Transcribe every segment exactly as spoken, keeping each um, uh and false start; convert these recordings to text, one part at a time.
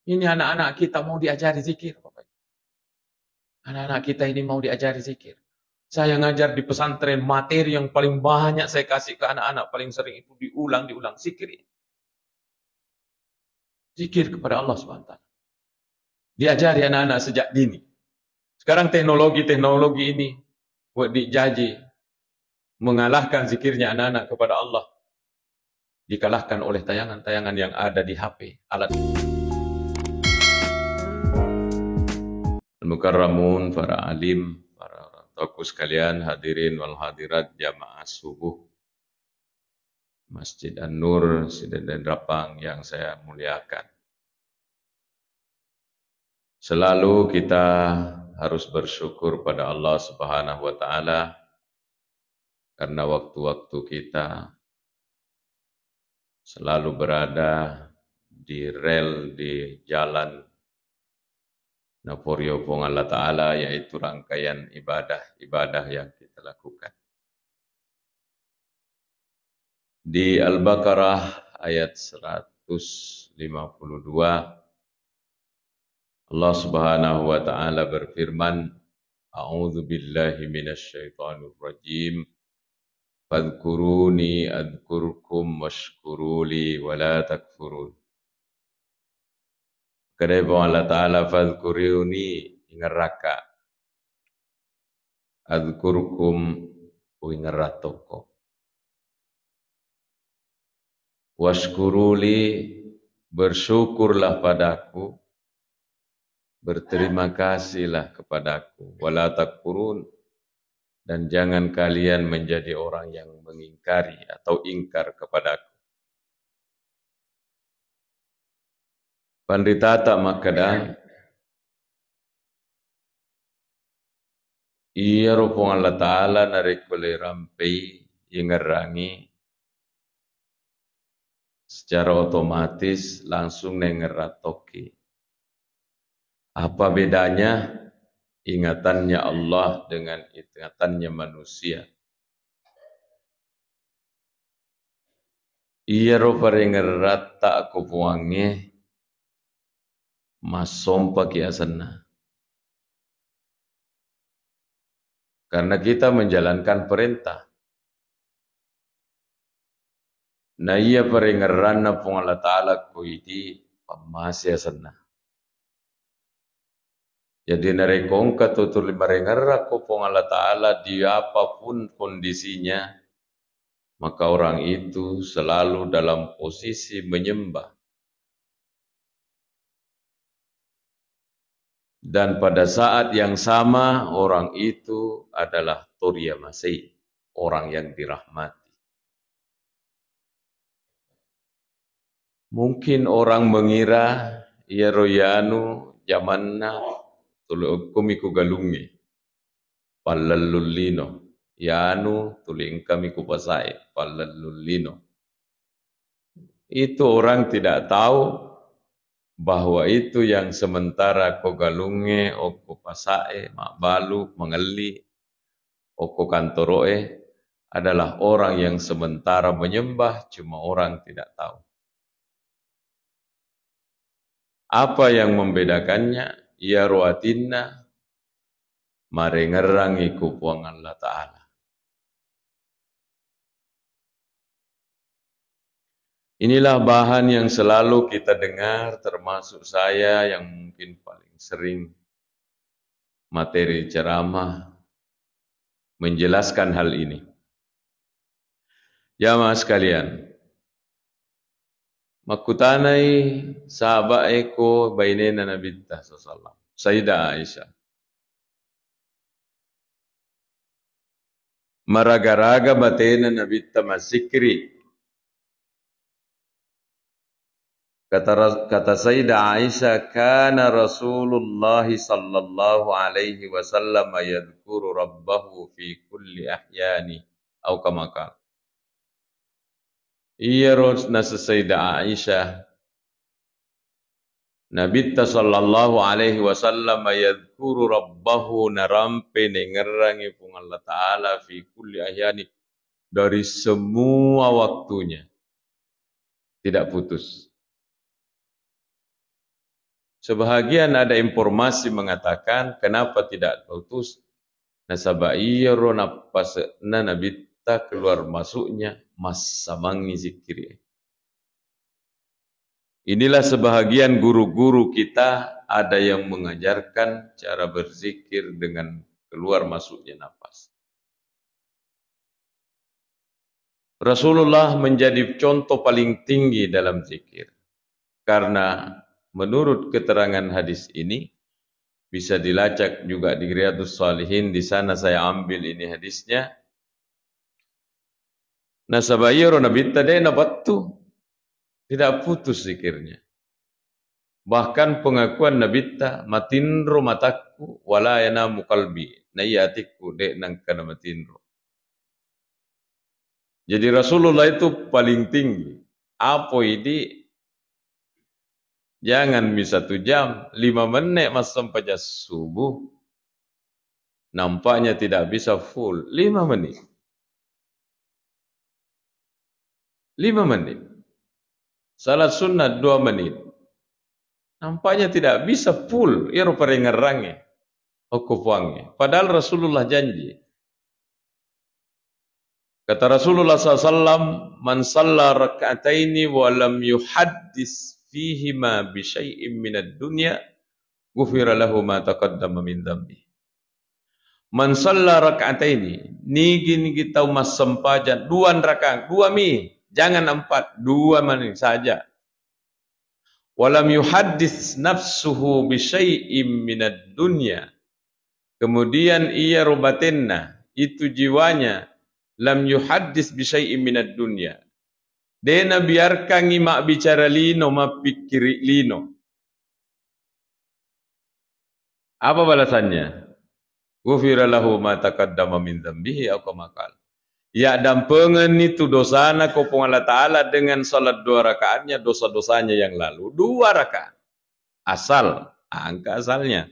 Ini anak-anak kita mau diajari zikir, Bapak Ibu. Anak-anak kita ini mau diajari zikir. Saya ngajar di pesantren, materi yang paling banyak saya kasih ke anak-anak, paling sering itu diulang, diulang. Zikir. Zikir kepada Allah Subhanahu wa Ta'ala. Diajari anak-anak sejak dini. Sekarang teknologi-teknologi ini, buat dijaji, mengalahkan zikirnya anak-anak kepada Allah, dikalahkan oleh tayangan-tayangan yang ada di H P, alat. Al-Mukarramun, para alim, para orang tuaku sekalian, hadirin wal hadirat, jamaah subuh Masjid An-Nur Sidenden Rappang yang saya muliakan. Selalu kita harus bersyukur pada Allah Subhanahu wa Ta'ala karena waktu-waktu kita selalu berada di rel, di jalan naporio Puang Allah Ta'ala, yaitu rangkaian ibadah-ibadah yang kita lakukan. Di Al-Baqarah ayat seratus lima puluh dua, Allah Subhanahu wa Ta'ala berfirman, "A'udzu billahi minasyaitonir rajim. Fadhkuruni adzkurkum wasykuruli wala takfurun." Kedai Puang Allah Ta'ala, "Fadhkuruni, ingerraka. Adzkurkum, uingerra tokko. Wasykuruli, bersyukurlah padaku, berterima kasihlah kepadaku. Wala takfurun, dan jangan kalian menjadi orang yang mengingkari atau ingkar kepadaku." Panritata makkeda, iyaro Puang Allah Ta'ala narekko le rampei, ingerrangi, secara otomatis langsung naingerra tokki. Apa bedanya ingatannya Allah dengan ingatannya manusia? Iyaro parengerratta ko Puangnge, massompaki asenna. Karena kita menjalankan perintah. Na iya parengerranna Puang Allah Ta'ala ko idi, pammase asenna. Jadi, narekko engka tu tuli marengerra ko Puang Allah Ta'ala di apapun kondisinya, maka orang itu selalu dalam posisi menyembah. Dan pada saat yang sama, orang itu adalah toriyamasei, orang yang dirahmati. Mungkin orang mengira iyaro yanu jamanna tuli okkomi ko galungnge, pallellung lino, yanu tuli engkami ko pasae, pallellung lino. Itu orang tidak tahu bahwa itu yang sementara ko galungnge, okko pasae, mabbalu, mangelli, okko kantoro'e adalah orang yang sementara menyembah, cuma orang tidak tahu. Apa yang membedakannya? Iyaro atinna marengerrangi ku Puang Allah Ta'ala. Inilah bahan yang selalu kita dengar, termasuk saya yang mungkin paling sering materi ceramah menjelaskan hal ini. Jamaah sekalian, makkutanai sahaba'e ko bainena Nabitta sallallahu alaihi wasallam, Sayyidah Aisyah. Maraga-raga batena Nabitta massikkiri. Kata Ras-, kata Sayyidah Aisyah, "Kana Rasulullah sallallahu alaihi wasallam yadzkuru rabbahu fi kulli ahyani," au kama qala. Iyaro naseng Sayyidah Aisyah, Nabitta sallallahu alaihi wasallam yadzkuru rabbahu, narampe nengerrangi Puang Allah Ta'ala fi kulli ahyani, dari semua waktunya. Tidak putus. Sebahagian ada informasi mengatakan, kenapa tidak putus? Nasaba iyaro nappase'na Nabitta keluar masuknya massamangngi zikkiri. Inilah sebahagian guru-guru kita ada yang mengajarkan cara berzikir dengan keluar masuknya napas. Rasulullah menjadi contoh paling tinggi dalam zikir. Karena menurut keterangan hadis ini, bisa dilacak juga di Riyadhus Shalihin, di sana saya ambil ini hadisnya. Nasaba iyaro Nabitta de' napettu, tidak putus zikirnya. Bahkan pengakuan Nabitta, "Matinro matakku, wala yanamu qalbi." Naiya atikku de' nengka namatinro. Jadi Rasulullah itu paling tinggi. Apo idi, jangan mi satu jam, lima menit massempajang subuh, nampaknya tidak bisa full. Lima menit. Lima menit. Salat sunnah dua menit. Nampaknya tidak bisa full. Iyaro parengngerangnge. Okko Puangnge. Padahal Rasulullah janji. Kata Rasulullah sallallahu alaihi wasallam, "Man shalla rak'ataini wa lam yuhaddis fihima bi syai'in minad dunya, ghufira lahu ma taqaddama min dzambi." Man shalla rak'ataini, nigi-nigi tau massempajang dua rakang, dua mi, jangan empat, dua mani saja. Walam yuhaddis nafsuhu bi syai'im minad dunya. Kemudian iyaro batenna, itu jiwanya, lam yuhaddis bi syai'im minad dunya. De' nabiarkangngi mabbicara lino, mappikkiri lino. Apa balasannya? Ghufira lahu ma taqaddama min dzambihi, au kama qal. Yaddampengenni tu dosana ko Puang Allah Ta'ala dengan salat dua rakaatnya dosa-dosanya yang lalu. Dua rakaat. Asal, angka asalnya.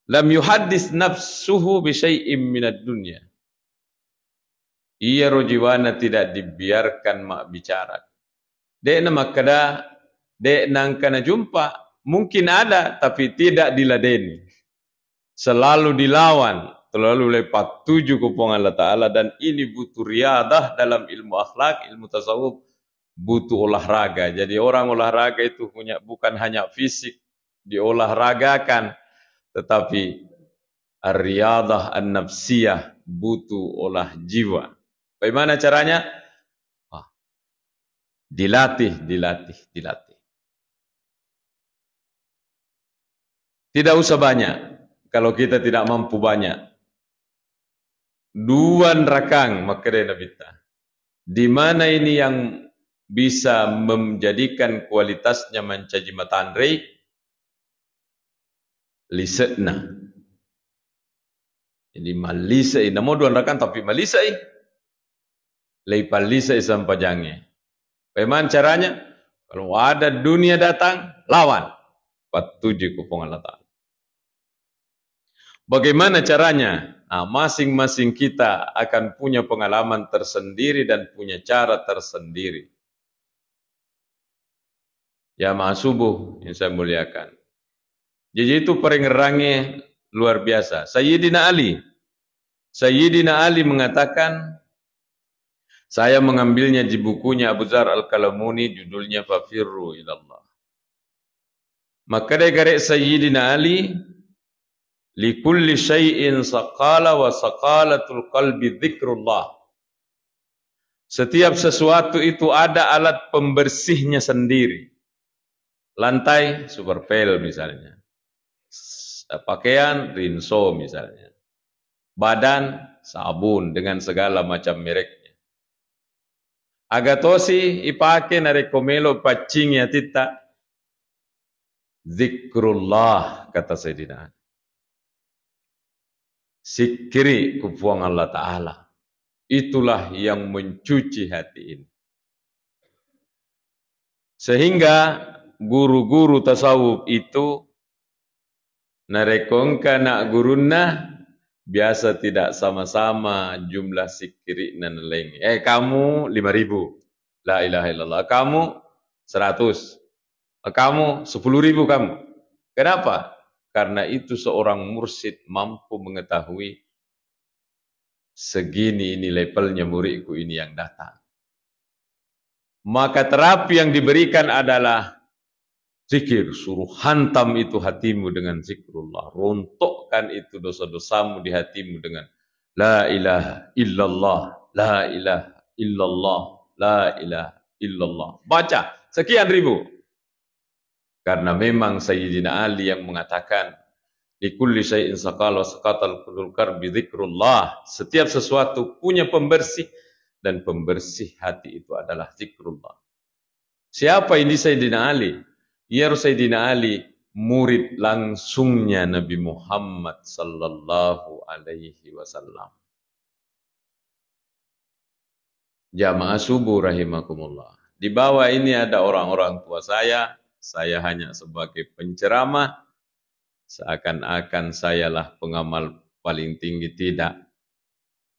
Lam yuhaddis nafsuhu bi syai'im minad dunya. Iyaro jiwana tidak dibiarkan mabbicara. De'na makkeda, de' nangka najumpa. Mungkin ada, tapi tidak diladeni. Selalu dilawan, selalu lepat tuju ke Puang Allah Ta'ala, dan ini butuh riadah dalam ilmu akhlak, ilmu tasawuf, butuh olahraga. Jadi orang olahraga itu punya, bukan hanya fisik diolahragakan, tetapi ar-riadah an-nafsiyah, butuh olah jiwa. Bagaimana caranya? Wah, dilatih, dilatih, dilatih. Tidak usah banyak. Kalau kita tidak mampu banyak, dua rakang, makkeda Nabitta. Di mana ini yang bisa menjadikan kualitasnya mancaji matanrei? Lise'na. Jadi mallise'i, namo dua rakang tapi mallise'i. Leipallise'i sempajangnge. Bagaimana caranya? Kalau ada dunia datang, lawan. Pattuju ke Puang Allah Ta'ala. Bagaimana caranya? Nah, masing-masing kita akan punya pengalaman tersendiri dan punya cara tersendiri. Jamaah subuh yang saya muliakan. Jadi itu parengngerangnge luar biasa. Sayyidina Ali. Sayyidina Ali mengatakan, saya mengambilnya di bukunya Abu Dzar Al-Kalamuni, judulnya Fafirru Ilallah. Makkeda gare Sayyidina Ali, "Likulli syai'in saqala wa saqalatul qalbi dzikrullah." Setiap sesuatu itu ada alat pembersihnya sendiri. Lantai, Superpel misalnya. S-, pakaian, Rinso misalnya. Badan, sabun dengan segala macam mereknya. Aga tosi ipake narekko melo paccingi atitta? Zikrullah, kata Sayyidina Ali. Sikkiri ku Puang Allah Ta'ala. Itulah yang mencuci hati ini. Sehingga guru-guru tasawuf itu narekko engka anak gurunna, biasa tidak sama-sama jumlah sikkiri'na naleng. Eh, kamu lima ribu. La ilaha illallah. Kamu seratus. Kamu sepuluh ribu kamu. Kenapa? Karena itu seorang mursyid mampu mengetahui segini ini levelnya muridku ini yang datang. Maka terapi yang diberikan adalah zikir. Suruh hantam itu hatimu dengan zikrullah. Rontokkan itu dosa-dosamu di hatimu dengan la ilaha illallah, la ilaha illallah, la ilaha illallah. Baca sekian ribu. Karena memang Sayyidina Ali yang mengatakan, "Likulli syai'in saqal wa saqatal kullu karbi dzikrullah." Setiap sesuatu punya pembersih, dan pembersih hati itu adalah zikrullah. Siapa ini Sayyidina Ali? Iyaro Sayyidina Ali murid langsungnya Nabi Muhammad sallallahu alaihi wasallam. Jamaah subuh rahimakumullah. Di bawah ini ada orang-orang tua saya. Saya hanya sebagai penceramah, seakan-akan sayalah pengamal paling tinggi. Tidak.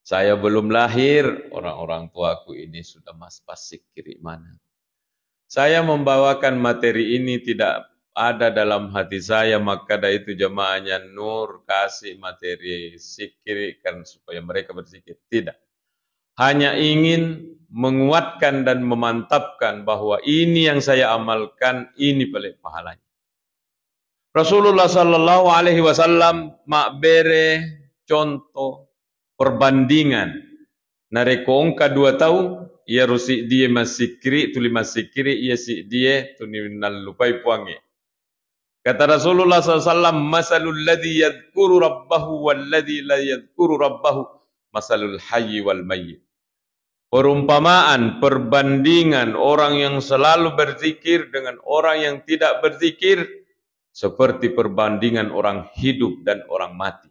Saya belum lahir, orang-orang tuaku ini sudah mas pasik kiri mana. Saya membawakan materi ini tidak ada dalam hati saya, maka dari itu jamaahnya Nur kasih materi zikir kan supaya mereka berzikir. Tidak. Hanya ingin menguatkan dan memantapkan bahwa ini yang saya amalkan, ini paling pahalanya. Rasulullah sallallahu alaihi wasallam mabbere contoh perbandingan. Narekko engka dua tau, iyaro siddie massikkiri, tuli massikkiri, iya siddie tuli nallupai puangnge. Kata Rasulullah sallallahu alaihi wasallam, "Masalul ladzi yadzkuru rabbahu wal ladzi la yadzkuru rabbahu, masalul hayyi wal mayyit." Perumpamaan, perbandingan orang yang selalu berzikir dengan orang yang tidak berzikir seperti perbandingan orang hidup dan orang mati.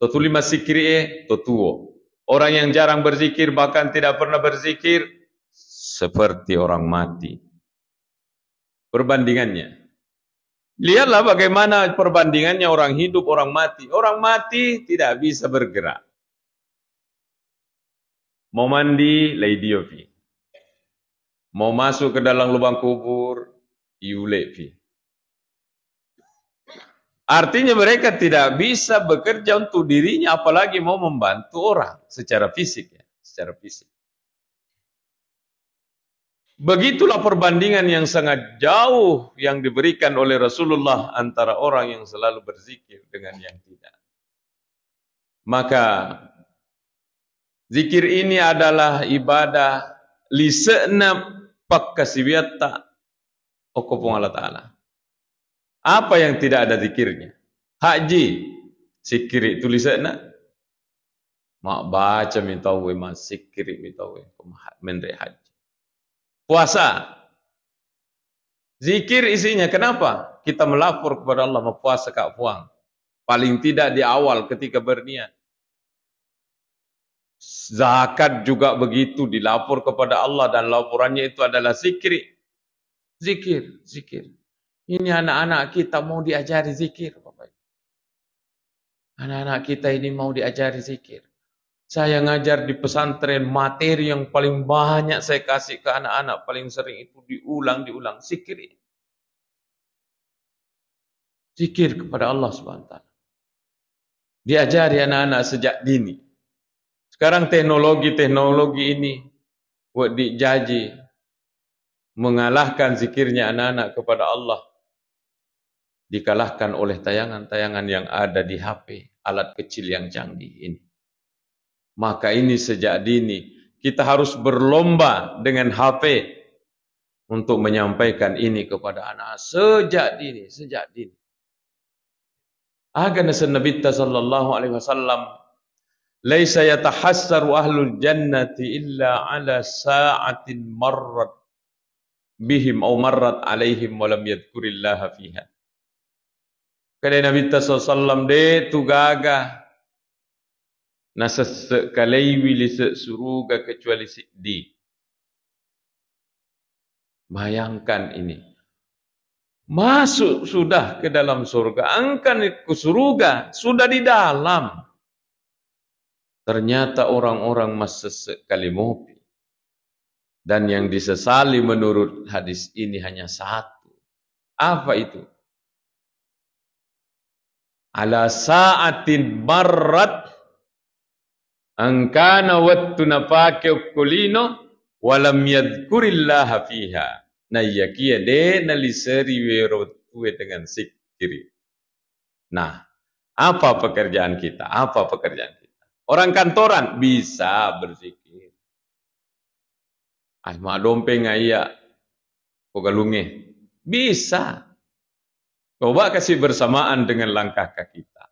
To tuli massikkiri'e, to tuo. Orang yang jarang berzikir bahkan tidak pernah berzikir seperti orang mati. Perbandingannya. Lihatlah bagaimana perbandingannya orang hidup, orang mati. Orang mati tidak bisa bergerak. Mau mandi, laidio pi. Mau masuk ke dalam lubang kubur, iule pi. Artinya mereka tidak bisa bekerja untuk dirinya, apalagi mau membantu orang secara fisik, ya, secara fisik. Begitulah perbandingan yang sangat jauh yang diberikan oleh Rasulullah antara orang yang selalu berzikir dengan yang tidak. Maka zikir ini adalah ibadah lise'na pakkasiwiatta okko Puang Allah Ta'ala. Apa yang tidak ada zikirnya? Haji, sikkiri tu lise'na. Mabbaca mi tauwe, massikkiri mi tauwe, menre haji. Puasa. Zikir isinya. Kenapa? Kita melapor kepada Allah, mappuasa ka Puang. Paling tidak di awal ketika berniat. Zakat juga begitu, dilapor kepada Allah dan laporannya itu adalah zikri. Zikir, zikir. Ini anak-anak kita mau diajari zikir, Bapak Ibu. Anak-anak kita ini mau diajari zikir. Saya ngajar di pesantren, materi yang paling banyak saya kasih ke anak-anak, paling sering itu diulang, diulang. Zikir. Zikir kepada Allah Subhanahu wa Ta'ala. Diajari anak-anak sejak dini. Sekarang teknologi-teknologi ini, wedding jaji mengalahkan zikirnya anak-anak kepada Allah, dikalahkan oleh tayangan-tayangan yang ada di H P, alat kecil yang canggih ini. Maka ini sejak dini, kita harus berlomba dengan H P untuk menyampaikan ini kepada anak sejak dini, sejak dini. Aga naseng Nabitta sallallahu alaihi wasallam, "Laisa yatahassaru ahlul jannati illa ala sa'atin marrat bihim au marrat alaihim walam yadhkurillaha fiha." Kada Nabitta sallallahu alaihi wasallam, de tu gaga nasesse kalaiwi lise suruga kecuali siddi. Bayangkan ini. Masuk sudah ke dalam surga, engka ni ku suruga, sudah di dalam. Ternyata orang-orang massesse kalimopi. Dan yang disesali menurut hadis ini hanya satu. Apa itu? Ala sa'atin marrat, engkana wettu napake okko lino, walam yadzkurillaha fiha. Naiyakia de naliseri wero wettue dengan sikkiri. Nah, apa pekerjaan kita? Apa pekerjaan kita? Orang kantoran bisa berzikir. Ah, maddompeng iya ko galungnge. Bisa. Coba kasih bersamaan dengan langkah kaki kita.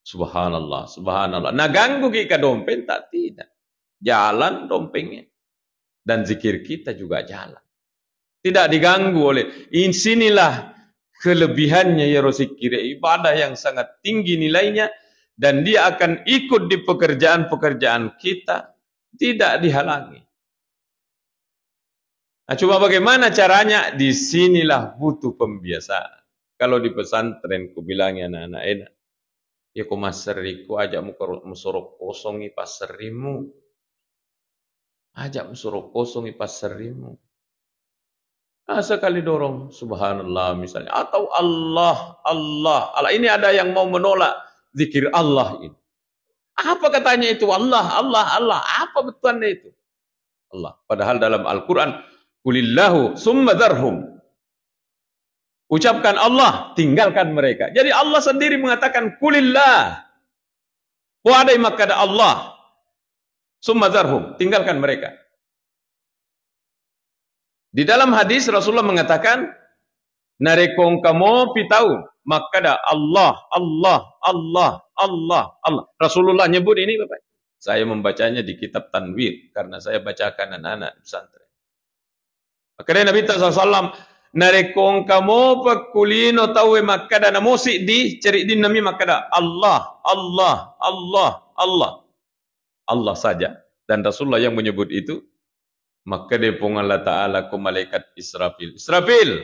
Subhanallah, subhanallah. Nah, ganggu ki ka dompeng tak? Tidak. Jalan dompengnya. Dan zikir kita juga jalan. Tidak diganggu oleh, di sinilah kelebihannya yero sikkiri, ibadah yang sangat tinggi nilainya, dan dia akan ikut di pekerjaan-pekerjaan kita, tidak dihalangi. Nah, cuma bagaimana caranya? Di sinilah butuh pembiasaan. Kalau di pesantren, kubilangi anak-anak, enak. Ya, ko masserriku, aja muka-, musoro kosongi passerrimu. Aja musoro kosongi passerrimu. Nah, sekali dorong, subhanallah misalnya. Atau Allah, Allah, Allah. Ini ada yang mau menolak zikir Allah ini. Apa katanya itu? Allah, Allah, Allah. Apa betulnya itu? Allah. Padahal dalam Al-Quran, "Qulillahu summa dzarhum." Ucapkan Allah, tinggalkan mereka. Jadi Allah sendiri mengatakan, "Qulillah." Poadai makkada Allah. Summa dzarhum, tinggalkan mereka. Di dalam hadis Rasulullah mengatakan, narekko engka mopi tau makkada Allah, Allah, Allah, Allah, Allah. Rasulullah nyebut ini, Bapak. Saya membacanya di kitab Tanwir karena saya bacakan anak-anak di pesantren. Makkeda Nabitta sallallahu alaihi wasallam, narekko engka mopa ku lino tauwe makkada, namo siddi, ceriddinna mi makkada, Allah, Allah, Allah, Allah. Allah saja. Dan Rasulullah yang menyebut itu, makkeda Puang Allah Ta'ala ko malaikat Israfil, "Israfil,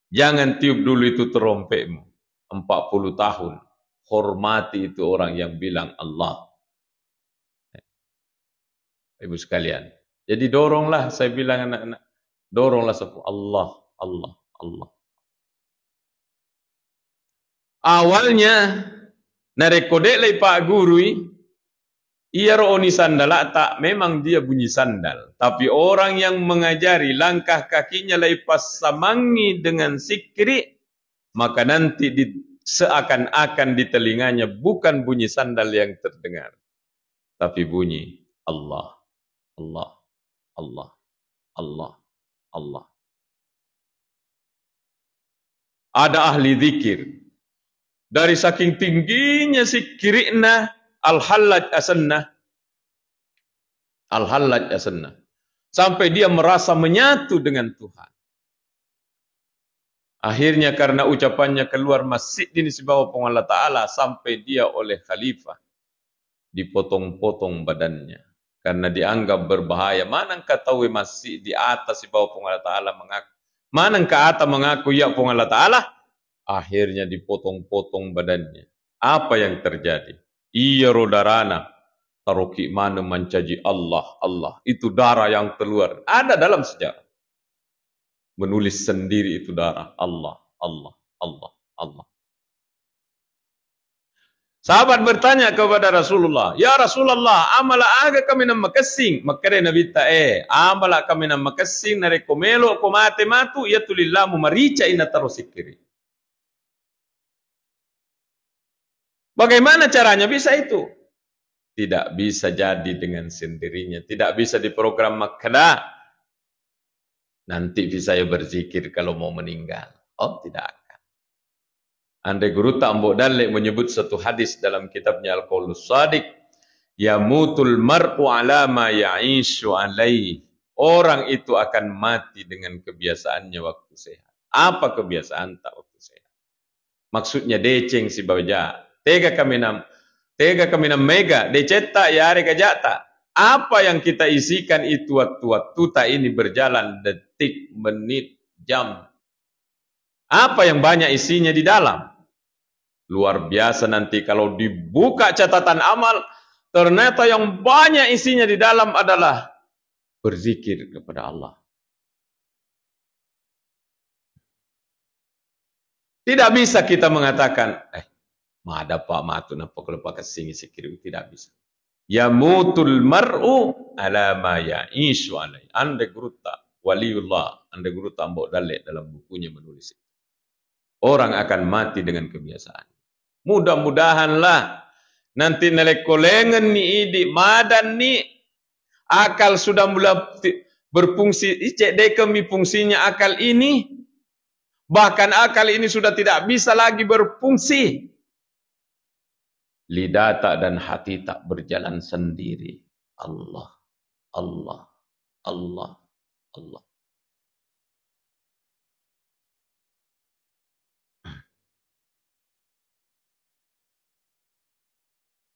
jangan tiup dulu itu terompetmu. Empat puluh tahun, hormati itu orang yang bilang Allah." Ibu sekalian. Jadi doronglah, saya bilang anak-anak, doronglah sepuh Allah, Allah, Allah. Awalnya, narekko de' laipaggurui, iyaro oni sandalata memang dia bunyi sandal. Tapi orang yang mengajari langkah kakinya laipassamangi dengan sikkiri, maka nanti di, seakan-akan di telinganya bukan bunyi sandal yang terdengar, tapi bunyi Allah, Allah, Allah, Allah, Allah. Ada ahli zikir, dari saking tingginya sikkiri'na, Al-Hallaj asenna, Al-Hallaj asenna, sampai dia merasa menyatu dengan Tuhan. Akhirnya karena ucapannya keluar, massiddini sibawa Puang Allah Ta'ala, sampai dia oleh khalifah dipotong-potong badannya karena dianggap berbahaya. Manengka tauwe massiddi ata sibawa Puang Allah Ta'ala mengaku, manengka ata mengaku iya Puang Allah Ta'ala, akhirnya dipotong-potong badannya. Apa yang terjadi? Iyaro darana taroki maneng mancaji Allah, Allah. Itu darah yang keluar. Ada dalam sejarah. Menulis sendiri itu darah. Allah, Allah, Allah, Allah. Sahabat bertanya kepada Rasulullah, "Ya Rasulullah, amala aga kaminang makessing?" Makkeda Nabitta, "Eh, amala kaminang makessing narekko melo ko mate matu, iyatu lillamu marica inna taro sikkiri." Bagaimana caranya bisa itu? Tidak bisa jadi dengan sendirinya. Tidak bisa diprogram makkeda, "Nanti saya berzikir kalau mau meninggal." Oh, tidak akan. Andre Gurutta Ambo Dalle menyebut satu hadis dalam kitabnya Al-Qaulus Shadiq, "Yamutul mar'u ala ma ya'ishu alaih." Orang itu akan mati dengan kebiasaannya waktu sehat. Apa kebiasaan tak waktu sehat? Maksudnya deceng sibawa ja. Tega kaminang, tega kaminang mega, decetta yarega jata. Apa yang kita isikan itu waktu-waktu tak ini berjalan, detik, menit, jam. Apa yang banyak isinya di dalam? Luar biasa nanti kalau dibuka catatan amal, ternyata yang banyak isinya di dalam adalah berzikir kepada Allah. Tidak bisa kita mengatakan, "Eh, madapa matu nappa kalau pakessingi sikkiri'ku." Tidak bisa. Yamutul mar'u ala ma ya'ishu alai. Anre gurutta, waliullah, anre gurutta Ambo Dalle dalam bukunya menulis itu. Orang akan mati dengan kebiasaan. Mudah-mudahanlah nanti nalekko lengenni idi, madanni, akal sudah mulai ti-, berfungsi, icedekemi fungsinya akal ini. Bahkan akal ini sudah tidak bisa lagi berfungsi. Lidata dan hatita berjalan sendiri. Allah, Allah, Allah, Allah.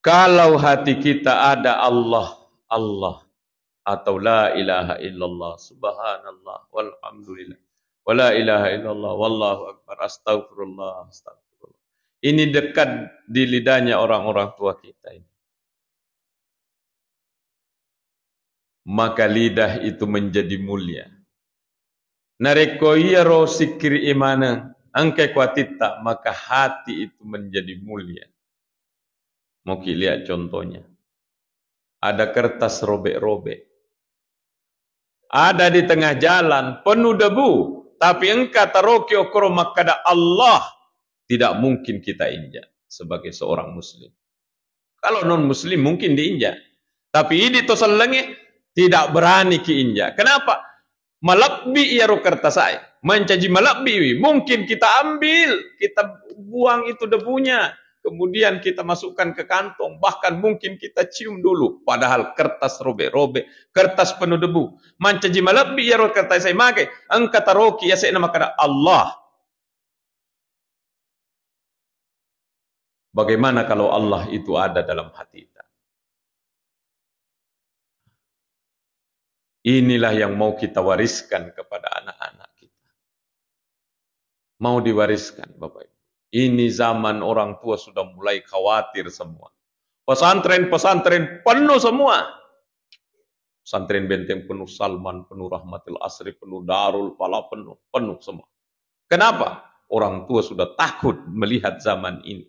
Kalau hati kita ada Allah, Allah, atau la ilaha illallah, subhanallah, walhamdulillah, wa la ilaha illallah, wallahu akbar, astagfirullah, astagfirullah. Ini dekat di lidahnya orang-orang tua kita ini. Maka lidah itu menjadi mulia. Narekko iyaro sikkiri maneng, engkai ko atitta, maka hati itu menjadi mulia. Moki lihat contohnya. Ada kertas robek-robek. Ada di tengah jalan, penuh debu. Tapi engka taroki okkoro makkada Allah, tidak mungkin kita injak sebagai seorang muslim. Kalau non muslim mungkin diinjak. Tapi idi to sellengnge tidak berani ki injak. Kenapa? Malebbi iyaro kertasae. Mancaji malebbi wi. Mungkin kita ambil, kita buang itu debunya. Kemudian kita masukkan ke kantong. Bahkan mungkin kita cium dulu. Padahal kertas robek-robek, kertas penuh debu. Mancaji malebbi iyaro kertasae mage. Engka taroki yase'na makkada Allah. Bagaimana kalau Allah itu ada dalam hati kita? Inilah yang mau kita wariskan kepada anak-anak kita. Mau diwariskan, Bapak Ibu. Ini zaman orang tua sudah mulai khawatir semua. Pesantren-pesantren penuh semua. Pesantren Benteng penuh, Salman penuh, Rahmatil Asri penuh, Darul Falah penuh, penuh semua. Kenapa? Orang tua sudah takut melihat zaman ini.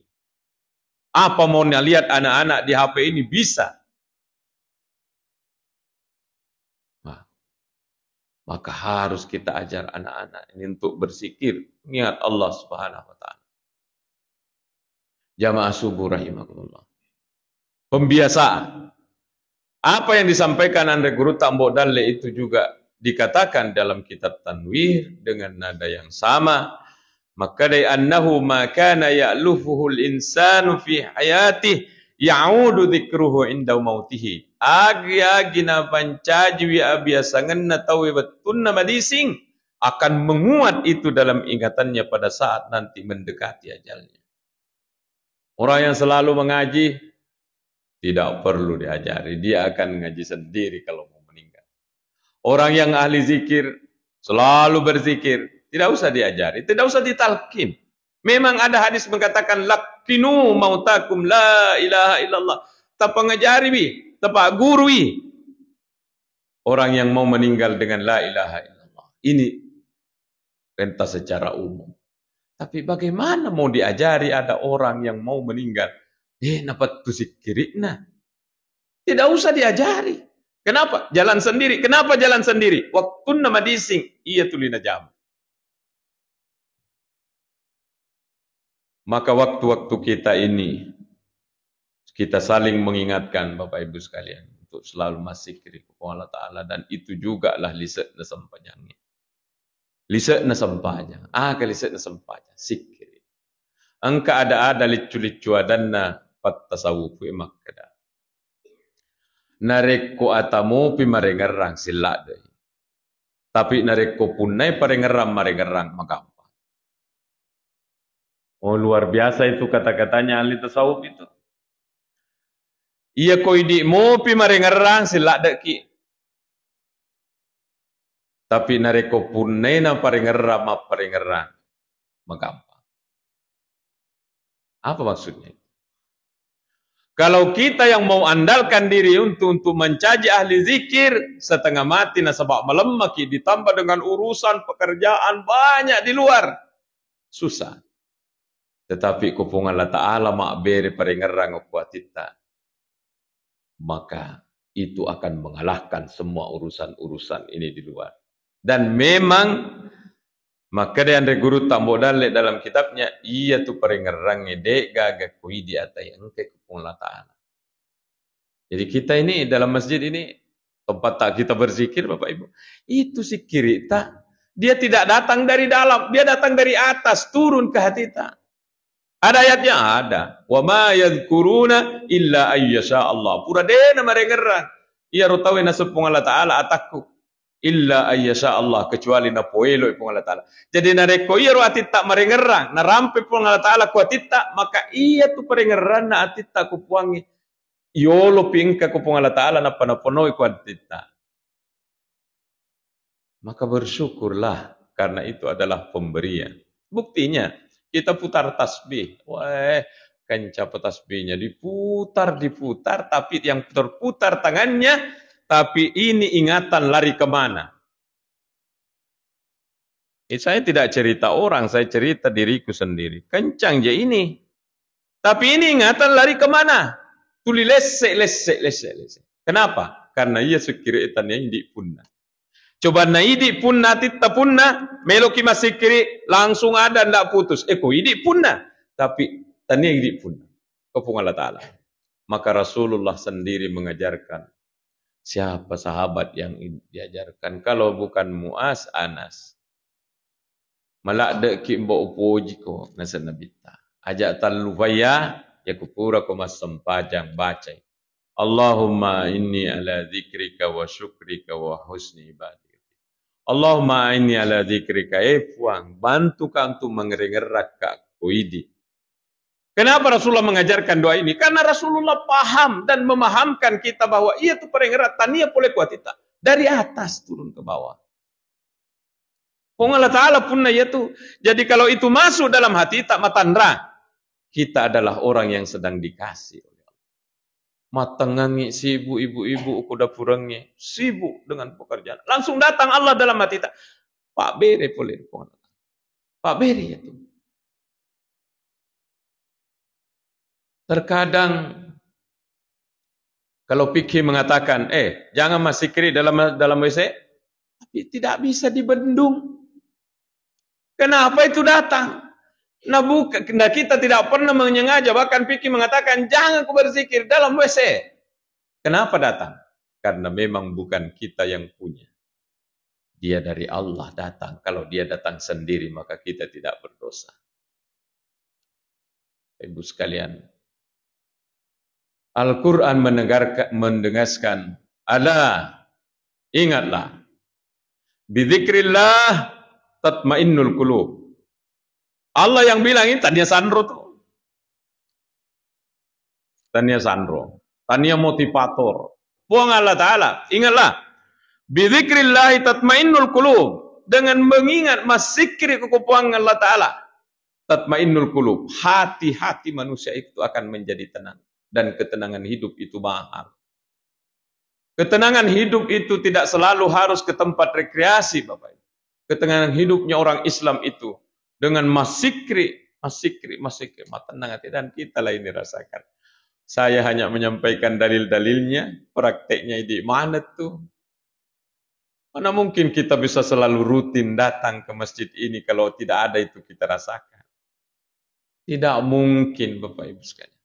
Apa mau lihat anak-anak di H P ini bisa? Nah, maka harus kita ajar anak-anak ini untuk berzikir, ingat Allah Subhanahu wa Ta'ala. Jamaah subuh rahimakumullah. Pembiasaan. Apa yang disampaikan anre gurutta Ambo Dalle itu juga dikatakan dalam kitab Tanwir dengan nada yang sama. Makkadai, "Annahu ma kana ya'lufuhul insanu fi hayatih ya'udu dzikruhu inda mautihi." Agi-agi napancajiwi abiasangenna tauwe wettunna madising, akan menguat itu dalam ingatannya pada saat nanti mendekati ajalnya. Orang yang selalu mengaji, tidak perlu diajari, dia akan ngaji sendiri kalau mau meninggal. Orang yang ahli zikir, selalu berzikir, tidak usah diajari, tidak usah ditalkin. Memang ada hadis mengatakan, "Lakkinu mautakum la ilaha illallah." Tapangajariwi, tapaggurui orang yang mau meninggal dengan la ilaha illallah. Ini pentas secara umum. Tapi bagaimana mau diajari ada orang yang mau meninggal? Eh, napettu sikkiri'na. Tidak usah diajari. Kenapa? Jalan sendiri. Kenapa jalan sendiri? Wettunna madising, iya tuli najama. Maka waktu-waktu kita ini, kita saling mengingatkan, Bapak Ibu sekalian, untuk selalu massikkiri kepada Allah Ta'ala, dan itu jugalah lise'na sempajangnya. Lise'na sempajang, aga lise'na sempajang, sikkiri. Engka ada-ada liccu-liccu adanna pattasawufu makkeda, narekko atamupi marengerrang, silladdei. Tapi narekko punnai parengerrang, marengerrang, magampang. Oh, luar biasa itu kata-katanya ahli tasawuf itu. Iya ko idi mupi marengerrang, silladdeki. Tapi narekko punnai na parengerrang, mapparengerrang, magampang. Apa maksudnya? Kalau kita yang mau andalkan diri untuk, untuk mencaji ahli zikir, setengah mati nasaba malemmaki, ditambah dengan urusan pekerjaan banyak di luar. Susah. Tetapi ko Puang Allah Ta'ala mabbere parengngerang okko atitta, maka itu akan mengalahkan semua urusan-urusan ini di luar. Dan memang makkeda anre gurutta Ambo Dalle dalam kitabnya, iyatu parengngerangnge de'gaga ko idi atai, engka ko Puang Allah Ta'ala. Jadi kita ini dalam masjid ini, tempat tak kita berzikir, Bapak Ibu, itu zikirita, dia tidak datang dari dalam, dia datang dari atas, turun ke hatita. Ada ayatnya? Ada. "Wa ma yadzkuruna illa ayyasha Allah." Pura dena marengerang iyaro tauwe naseng Puang Allah Ta'ala atakku. "Illa ayyasha Allah," kecuali napoeloi Puang Allah Ta'ala. Jadi narekko iyaro atitta marengerang, narampe Puang Allah Ta'ala ku atitta, maka iyatu parengeranna atitta ku Puangnge. Yolopi engka ku Puang Allah Ta'ala nappa naponoi ku atitta. Maka bersyukurlah karena itu adalah pemberian. Buktinya, kita putar tasbih. Weh, kencapa tasbihnya, diputar, diputar, tapi yang terputar tangannya, tapi ini ingatan lari kemana? Eh, saya tidak cerita orang, saya cerita diriku sendiri. Kencang je ini. Tapi ini ingatan lari kemana? Tuli lesse, lesse, lesse, lesse. Kenapa? Karena iya sikkiri tania idi punna. Coba na idi punna, titta punna, meloki massikkiri, langsung ada ndak putus. Eko idi punna. Tapi tania idi punna. Ko Puang Allah Ta'ala. Maka Rasulullah sendiri mengajarkan. Siapa sahabat yang diajarkan? Kalau bukan Muaz, Anas. Maladde'ki mbo upojiko, naseng Nabitta. Aja tallu faya, yakupura ko massempajang bacai. Allahumma inni ala dzikrika wa syukrika wa husni ibadatik. Allahumma inni ala dzikrika, eh Puang, bantuka untuk mengerengerakka ko idi. Kenapa Rasulullah mengajarkan doa ini? Karena Rasulullah paham dan memahamkan kita bahwa iya tu parengngerang tania pole ku atitta. Dari atas turun ke bawah. Puang Allah Ta'ala punna iya tu. Jadi kalau itu masuk dalam hatita, matanra. Kita adalah orang yang sedang dikasih oleh Allah. Mattengngangi sibuk ibu-ibu ku dapurengnge, sibuk dengan pekerjaan. Langsung datang Allah dalam hatita. Pabbere pole Puang Allah Ta'ala. Pabbere iya tu. Terkadang kalau fikih mengatakan, "Eh, jangan massikkiri dalam, dalam W C," tapi tidak bisa dibendung. Kenapa itu datang? Nah, buka-, nah, kita tidak pernah menyengaja, bahkan fikih mengatakan, "Jangan ku berzikir dalam W C." Kenapa datang? Karena memang bukan kita yang punya. Dia dari Allah datang. Kalau dia datang sendiri, maka kita tidak berdosa. Ibu sekalian, Al-Quran menegarka-, menegaskan, "Ala, ingatlah, bidzikrillah tatmainnul qulub." Allah yang bilang ini, tania sanro tu. Tania sanro, tania motivator. Puang Allah Ta'ala, ingatlah, "Bidzikrillahi tatmainnul qulub." Dengan mengingat, massikkiri ko Puang Allah Ta'ala, tatmainnul qulub. Hati-hati manusia itu akan menjadi tenang. Dan ketenangan hidup itu mahal. Ketenangan hidup itu tidak selalu harus ke tempat rekreasi, Bapak Ibu. Ketenangan hidupnya orang Islam itu dengan massikkiri, massikkiri, massikkiri, matennang hati. Dan kita lah ini rasakan. Saya hanya menyampaikan dalil-dalilnya, prakteknya di mana tuh? Mana mungkin kita bisa selalu rutin datang ke masjid ini kalau tidak ada itu kita rasakan? Tidak mungkin, Bapak Ibu sekalian.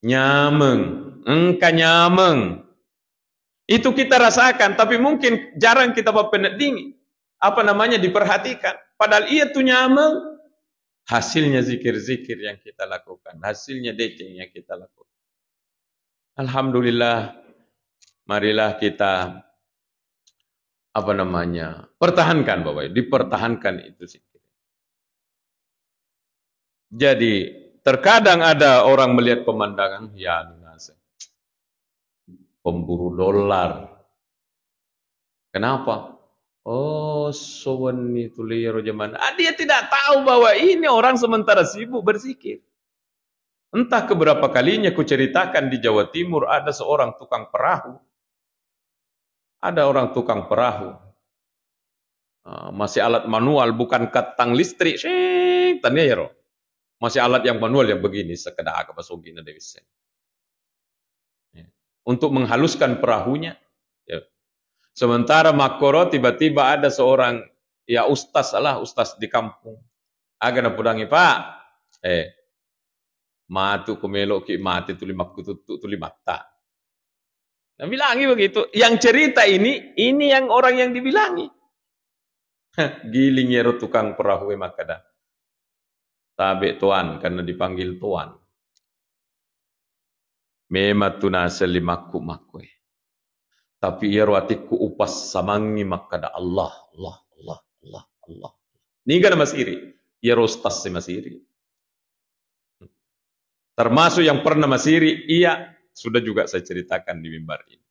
Nyameng, engka nyameng. Itu kita rasakan, tapi mungkin jarang kita bappeneddingi. Apa namanya, diperhatikan. Padahal iya tu nyameng, hasilnya zikir-zikir yang kita lakukan, hasilnya deceng yang kita lakukan. Alhamdulillah, marilah kita, apa namanya, pertahankan, Bapak Ibu, dipertahankan itu zikir. Jadi, terkadang ada orang melihat pemandangan, ya, anu naseng, pemburu dolar. Kenapa? Oh, so wenni tu liro zaman. Ah, dia tidak tahu bahwa ini orang sementara sibuk berzikir. Entah keberapa kalinya kuceritakan, di Jawa Timur ada seorang tukang perahu. Ada orang tukang perahu. Ah, masih alat manual, bukan kattang listrik. Sing, tania iyaro. Masih alat yang manual yang begini, sekedar aga masogina de' wisseng. Ya. Untuk menghaluskan perahunya. Ya. Sementara makkoro tiba-tiba ada seorang, ya, ustaz lah, ustaz di kampung. Aga napodangi, "Pak, eh, matu ko meloki mati tuli makkututtu tuli matta." Nabilangi begitu. Yang cerita ini, ini yang orang yang dibilangi. Giling iyaro tukang perahu e makkeda, "Tabe' tuan," karena dipanggil tuan. "Memang tu naseng limakku makku e. Tapi iyaro atikku upassamangi makkeda, 'Allah, Allah, Allah, Allah, Allah.'" Niga namasiri? Iyaro ustaz e masiri. Termasuk yang pernah masiri, iya, sudah juga saya ceritakan di mimbar ini.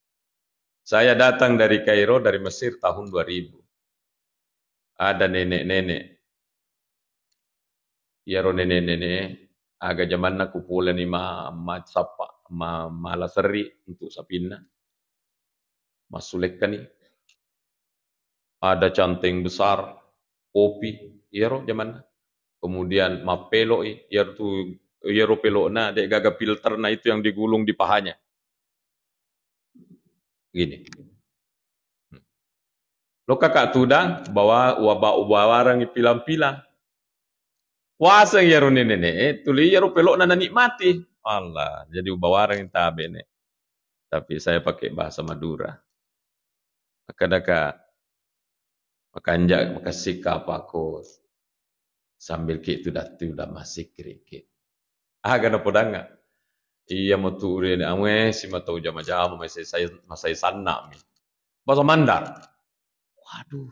Saya datang dari Kairo, dari Mesir tahun dua ribu. Ada nenek-nenek. Iyaro nenek-nenek, aga jamanna kupulani ma-, ma-, sappa, ma-, mala serri untuk sapinna. Massulekkani. Ada canteng besar, kopi, iyaro jamanna. Kemudian mappeloi, iyaro tu, iyaro pelokna, de' gaga filterna itu yang digulung di pahanya. Gini. Lokka ka tudang, bawa, waba-, ubawarangngi pilang-pilang. Waseng iyaro nenek-nenek, eh, tuli iyaro pelokna nanikmati. Allah, jadi ubawarangngi tabe' ne. Tapi saya pakai bahasa Madura. Makkeda ka, makanja', makessing kapakko sambil ki tu datti udah masikri ki. Aga napodangnga? Iya mo tu ri anu e, simatau jama-jama, masai, masai sanna' mi. Bahasa Mandar. Waduh.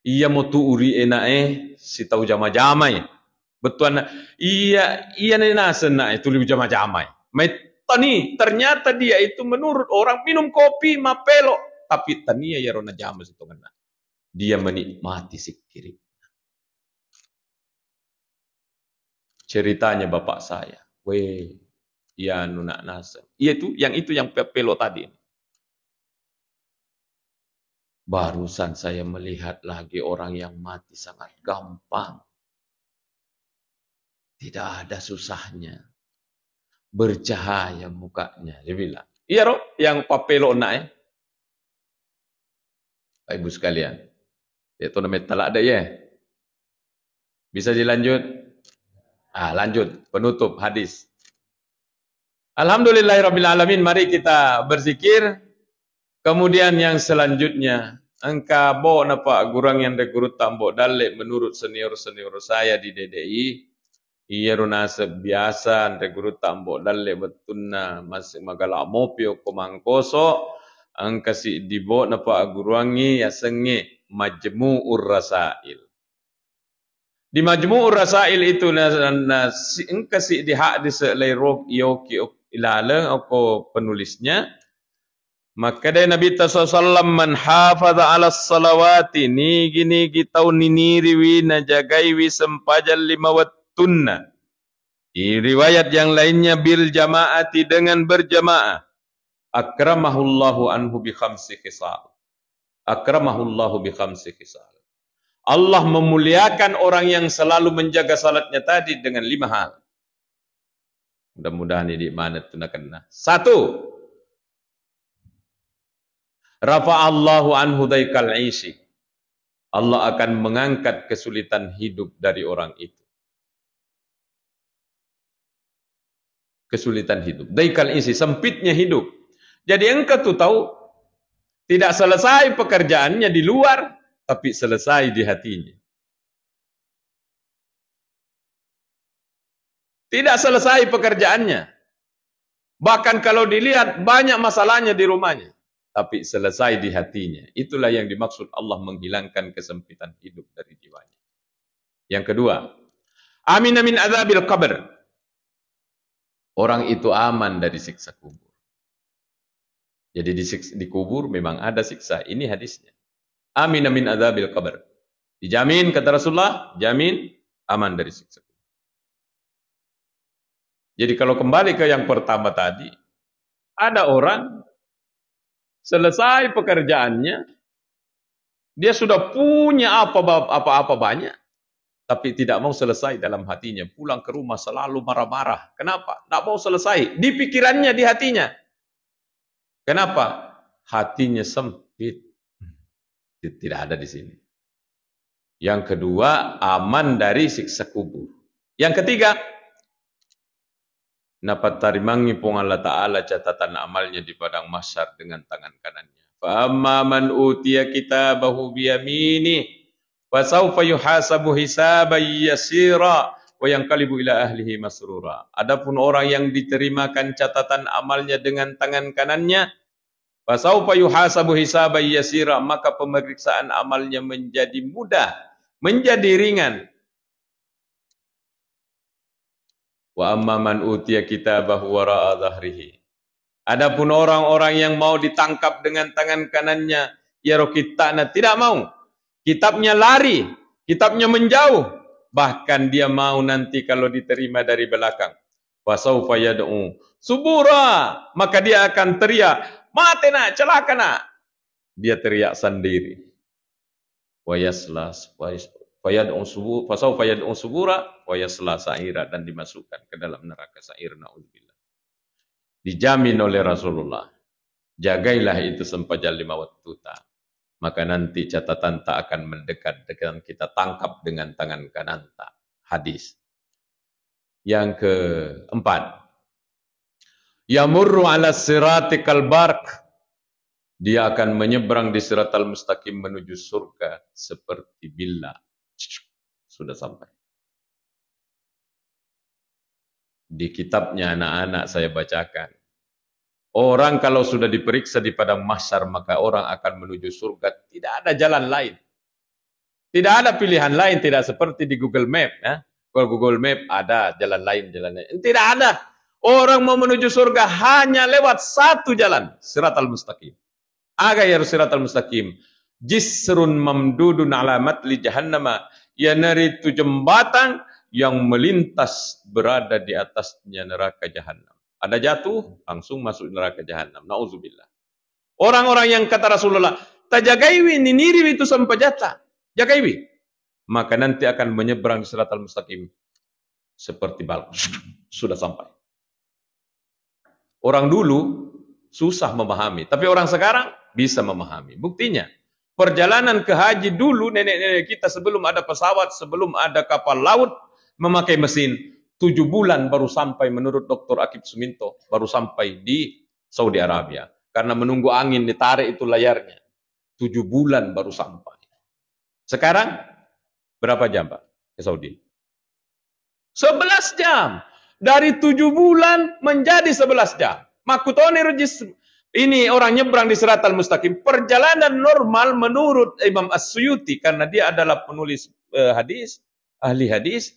Iya mo tu ri ena e, sitau jama-jama e. Bettuanna, iya, iya ne naseng na e, tuli jama-jama e. Mai tani, ternyata dia itu menurut orang minum kopi, mappelo. Tapi tania iyaro najama sitongenna. Dia menikmati sikkiri. Ceritanya bapak saya. Weh, iya anu nak naseng. Iya itu, yang itu yang pe-, pelo tadi. Barusan saya melihat lagi orang yang mati sangat gampang. Tidak ada susahnya. Bercahaya mukanya. Dia bilang, "Iya, Ro, yang papelo nak, eh." Bapak Ibu sekalian, itu namanya talak deh, ya. Bisa dilanjut? Ah, lanjut. Penutup hadis. Alhamdulillahirabbil alamin. Mari kita berzikir. Kemudian yang selanjutnya, engka bo napa gurang yang regurutta Mbok Dalle menurut senior-senior saya di D D I. Iyaro naseng biasa anre gurutta Mbok Dalle wettunna mas-, magala mopi okko Mangkoso, engka siddi bo napagguruangngi yasengnge Majmu'ur Rasail. Di Majmu'ur Rasail itu na, na, si-, engka siddi hadis leirok yoki ok-, ilaleng okko penulisnya. Makkedai Nabitta sallallahu alaihi wasallam, "Man hafadha ala salawati," nigi-nigi tau niniriwi najagaiwi sempajang lima wettunna. Di riwayat yang lainnya, "bil jama'ati," dengan berjamaah, "akramahullahu anhu bi khamsi khisal." Akramahullahu bi khamsi khisal. Allah memuliakan orang yang selalu menjaga salatnya tadi dengan lima hal. Mudah-mudahan ini mana tu nakenna. Satu, rafa'allahu anhu daikal isi. Allah akan mengangkat kesulitan hidup dari orang itu. Kesulitan hidup. Daikal isi, sempitnya hidup. Jadi engka tu tau tidak selesai pekerjaannya di luar, tapi selesai di hatinya. Tidak selesai pekerjaannya. Bahkan kalau dilihat, banyak masalahnya di rumahnya, tapi selesai di hatinya. Itulah yang dimaksud Allah menghilangkan kesempitan hidup dari jiwanya. Yang kedua, amina min adzabil qabr. Orang itu aman dari siksa kubur. Jadi di siks-, di kubur memang ada siksa. Ini hadisnya. Amina min adzabil qabr. Dijamin, kata Rasulullah, jamin aman dari siksa kubur. Jadi kalau kembali ke yang pertama tadi, ada orang selesai pekerjaannya, dia sudah punya apa, apa-apa banyak, tapi tidak mau selesai dalam hatinya. Pulang ke rumah selalu marah-marah. Kenapa? Tidak mau selesai. Di pikirannya, di hatinya. Kenapa? Hatinya sempit. Ti-, tidak ada di sini. Yang kedua, aman dari siksa kubur. Yang ketiga, napatarimangngi Puang Allah Ta'ala catatan amalnya di padang mahsyar dengan tangan kanannya. Fa amma man utiya kitabahu biyaminih, fasaufa yuhasabu hisaban yasira, wa yanqalibu ila ahlihi masrura. Adapun orang yang diterimakan catatan amalnya dengan tangan kanannya, fasaufa yuhasabu hisaban yasira, maka pemeriksaan amalnya menjadi mudah, menjadi ringan. Wa amma man utiya kitabahu wara'a dhahrihi. Adapun orang-orang yang mau ditangkap dengan tangan kanannya, iyaro kitta'na tidak mau. Kitabnya lari, kitabnya menjauh. Bahkan dia mau nanti kalau diterima dari belakang. Fasaufa yad'u subura, maka dia akan teriak, "Mate nak, celaka nak." Dia teriak sendiri. Wa yasla, wa yas-, fayad'u subu-, fasaufa yad'u subura, wa yasla sa'ira, dan dimasukkan ke dalam neraka sa'ir, naudzubillah. Dijamin oleh Rasulullah, jagailah itu sempajang lima waktu ta. Maka nanti catatan ta akan mendekat, dengan kita tangkap dengan tangan kanan ta. Hadis. Yang keempat, yamurru ala sirati kal barq. Dia akan menyeberang di Siratal Mustaqim menuju surga seperti bila. Sudah sampai. Di kitabnya anak-anak saya bacakan. Orang kalau sudah diperiksa di padang mahsyar, maka orang akan menuju surga. Tidak ada jalan lain. Tidak ada pilihan lain, tidak seperti di Google Map, ya. Kalau Google Map ada jalan lain, jalan lain. Tidak ada. Orang mau menuju surga hanya lewat satu jalan, Siratal Mustaqim. Aga iyaro Siratal Mustaqim? Jisrun mamdudun ala matli jahannama. Iyanaritu jembatan yang melintas berada di atasnya neraka jahannam. Ada jatuh, langsung masuk neraka jahannam. Nauzubillah. Orang-orang yang kata Rasulullah, "Tajagaiwi, niniriwi tu sempajata. Jagaiwi." Maka nanti akan menyeberang di Siratal Mustaqim seperti balon. Sudah sampai. Orang dulu susah memahami, tapi orang sekarang bisa memahami. Buktinya, perjalanan ke haji dulu nenek-nenek kita sebelum ada pesawat, sebelum ada kapal laut, memakai mesin, tujuh bulan baru sampai menurut Doktor Akib Suminto, baru sampai di Saudi Arabia. Karena menunggu angin ditarik itu layarnya. Tujuh bulan baru sampai. Sekarang berapa jam, Pak, ke Saudi? Sebelas jam. Dari tujuh bulan menjadi sebelas jam. Makkutoni rejis ini orang nyebrang di Siratal Mustaqim. Perjalanan normal menurut Imam As-Suyuti, karena dia adalah penulis, eh, hadis, ahli hadis,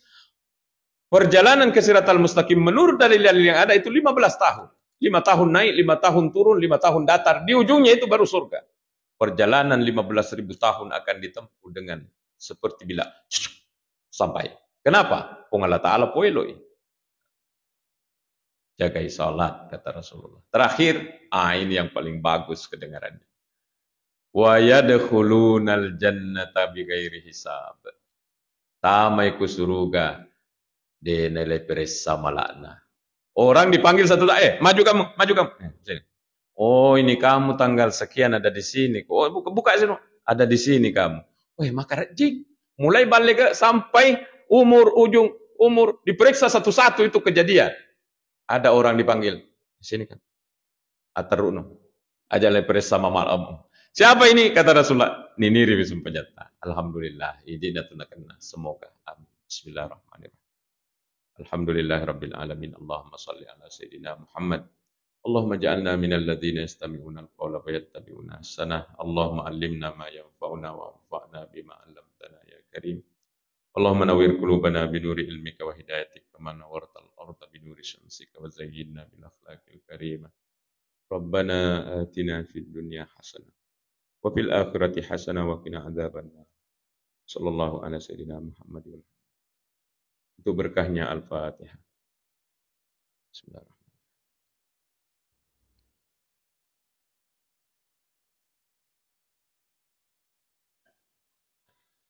perjalanan ke Siratal Mustaqim menurut dalil-dalil yang ada itu lima belas tahun. Lima tahun naik, lima tahun turun, lima tahun datar. Di ujungnya itu baru surga. Perjalanan lima belas ribu tahun akan ditempuh dengan seperti bila sampai. Kenapa? Puang Allah Ta'ala poeloi. Jagai salat, kata Rasulullah. Terakhir, ah, ini yang paling bagus kedengarannya. Wa yadkhulunal jannata bighairi hisab. Tamai ku suruga, de naleperessa mala'na. Orang dipanggil satu, eh, maju kamu, maju kamu. Eh, sini. Oh, ini kamu tanggal sekian ada di sini. Oh, buka, buka sini. Ada di sini kamu. Weh, maka rejing. Mulai balik ke sampai umur, ujung umur, diperiksa satu-satu itu kejadian. Ada orang dipanggil. Sini kan. Aterru'no. Aja le peressa mamalam. Siapa ini? Kata Rasulullah, niniri wi sumpajatta. Alhamdulillah, idina tu nakenna. Semoga. Amin. Bismillahirrahmanirrahim. Alhamdulillahirabbil alamin. Allahumma salli ala sayyidina Muhammad. Allahumma ja'alna minal ladzina yastami'unal qawla fayattabi'una ahsanah. Allahumma allimna ma yanfa'una wa anfa'na bima 'allamtana ya karim. Allahumma nawwir qulubana binuri ilmika wa hidayatika kama nawwartal arda binuri syamsika wa zayyinna bil akhlaqil karimah. Rabbana atina fid dunya hasanah wa fil akhirati hasanah wa qina adzabannar. Sallallahu ala sayyidina Muhammad wa ala. Untuk berkahnya Al-Fatihah. Bismillahirrahmanirrahim.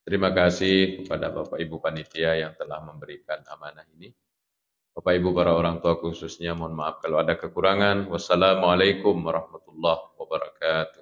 Terima kasih kepada Bapak Ibu panitia yang telah memberikan amanah ini. Bapak Ibu para orang tua khususnya, mohon maaf kalau ada kekurangan. Wassalamualaikum warahmatullahi wabarakatuh.